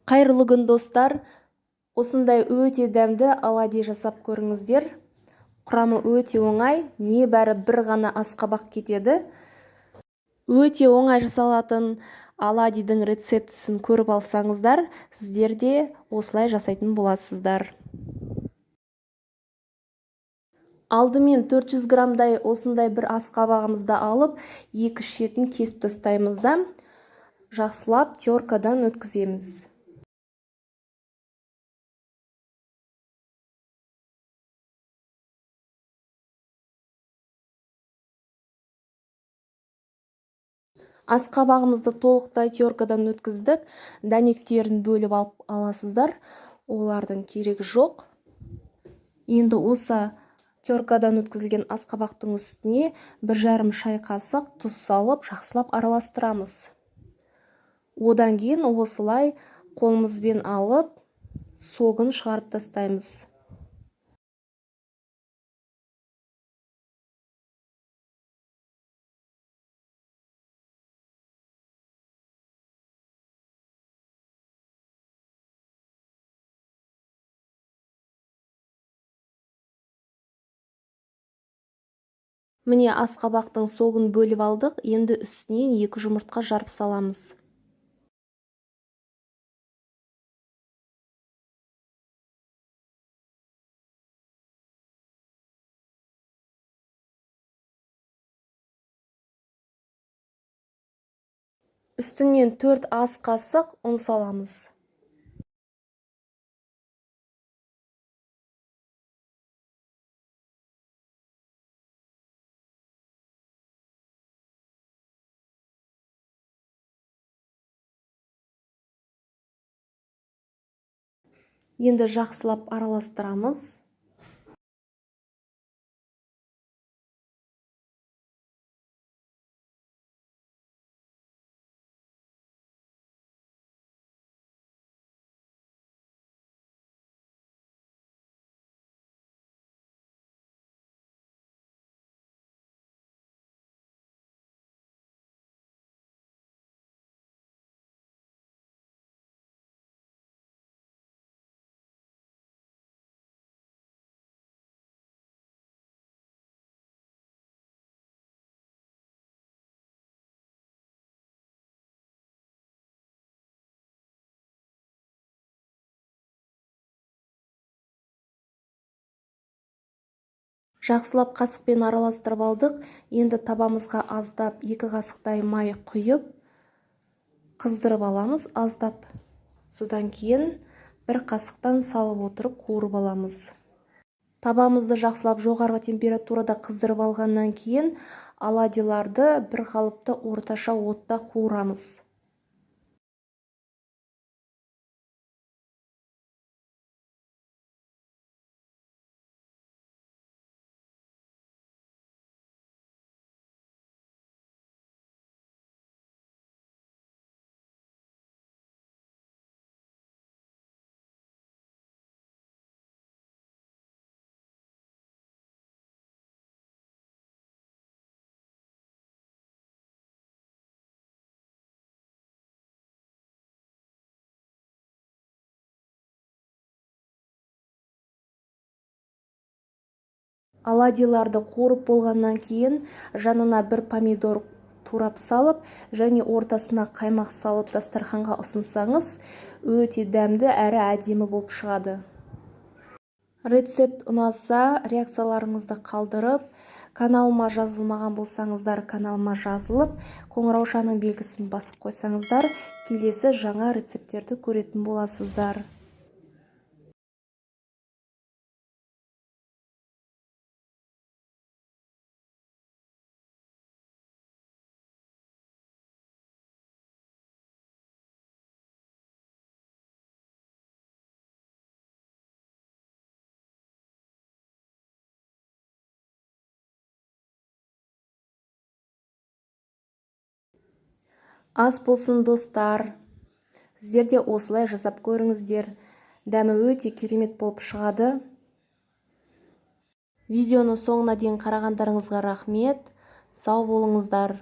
Қайырлы күн, достар! Осындай өте дәмді оладьи жасап көріңіздер. Құрамы өте оңай, небәрі бір ғана асқабақ кетеді. Өте оңай жасалатын оладьидің рецептісін көріп алсаңыздар, сіздер де осылай жасайтын боласыздар. Алдымен 400 граммдай осындай бір асқабағымызды алып, екі шетін кесіп тастаймыз да, жақсылап теркадан өткіземіз. Асқабағымызды толықтай теркадан өткіздік. Дәнектерін бөліп алып аласыздар. Олардың керегі жоқ. Енді осы теркадан өткізілген асқабақтың үстіне 1,5 шай қасық тұз салып, жақсылап араластырамыз. Одан кейін осылай қолымызбен алып, согын шығарып тастаймыз. Міне, асқабақтың согын бөліп алдық. Енді үстінен 2 жұмыртқа жарып саламыз. Үстінен 4 ас қасық ұн саламыз. Енді жақсылап араластырамыз. Жақсылап қасықпен араластырып алдық. Енді табамызға аздап 2 қасықтай май құйып, қыздырып аламыз аздап. Содан кейін бір қасықтан салып отырып қуырып аламыз. Табамызды жақсылап жоғарғы температурада қыздырып алғаннан кейін оладьиларды бір қалыпты орташа отта қуырамыз. Оладьиларды қуырып болғаннан кейін жанына бір помидор турап салып, және ортасына қаймақ салып дастарханға ұсынсаңыз, өте дәмді әрі әдемі болып шығады. Рецепт ұнаса, реакцияларыңызды қалдырып, каналыма жазылмаған болсаңыздар, каналыма жазылып, қоңыраушаның белгісін басып қойсаңыздар, келесі жаңа рецепттерді көретін боласыздар. Ас болсын, достар. Сіздер де осылай жасап көріңіздер. Дәмі өте керемет болып шығады. Видеоны соңына дейін қарағандарыңызға рахмет. Сау болыңыздар.